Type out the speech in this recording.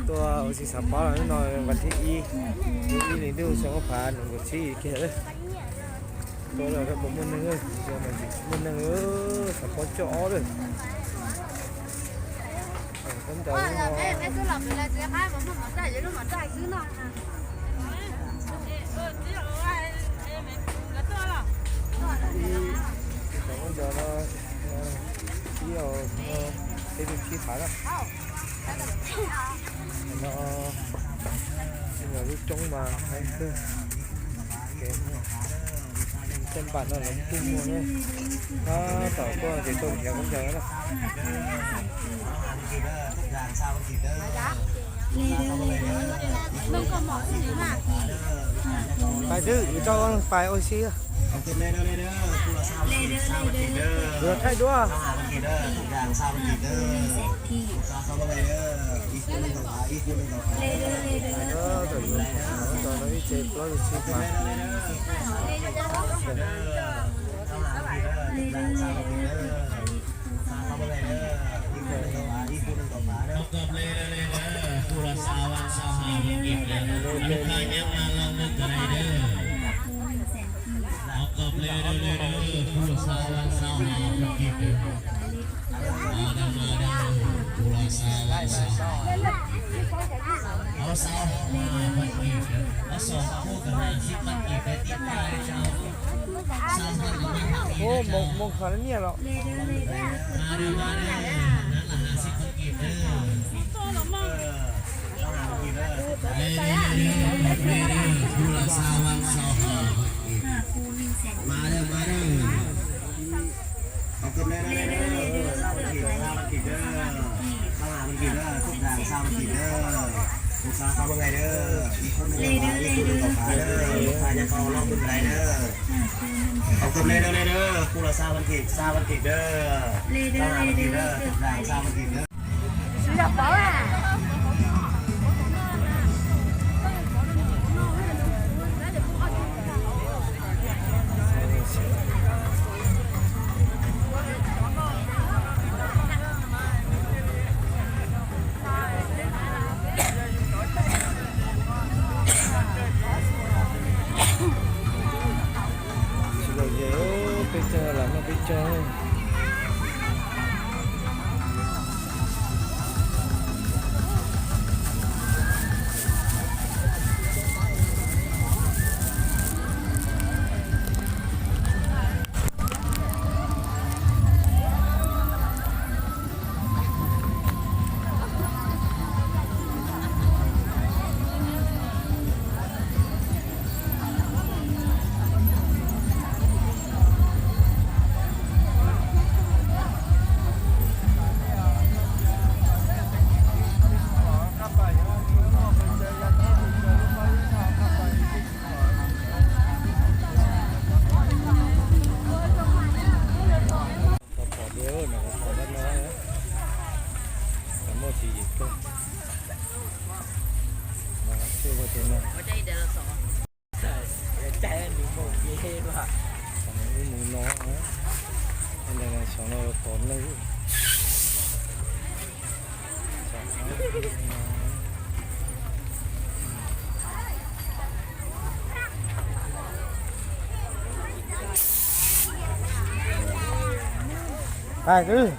Tuaj ua si xav pab los hnub no vas thib ib, ib hlis ntuj xyoo ob phav nees nkaum tsib kiag lawm. Tuaj los puas muaj neeg, muaj neeg, xav pab coj ob lawm. Khaub ncaws no, khaub ncaws no, ib, peb, tsib phav na. No, lub coob mas, tej npam no lawv kuj muag na. Tab tom tuaj ces tuaj nrhiav khaub ncaws na. Pais twb, ua tsaug, pais ua si. Kuv thaij duab. Ib tsev plaub tsib phav. Ua, moog kho nyiaj los. Tsis los ces peb caug, lam noj peb caug. Pom dua no, pom dab no, muaj tsis yim kawg. Mus no, ntawm no xyov no pom neeg. Hais kwv.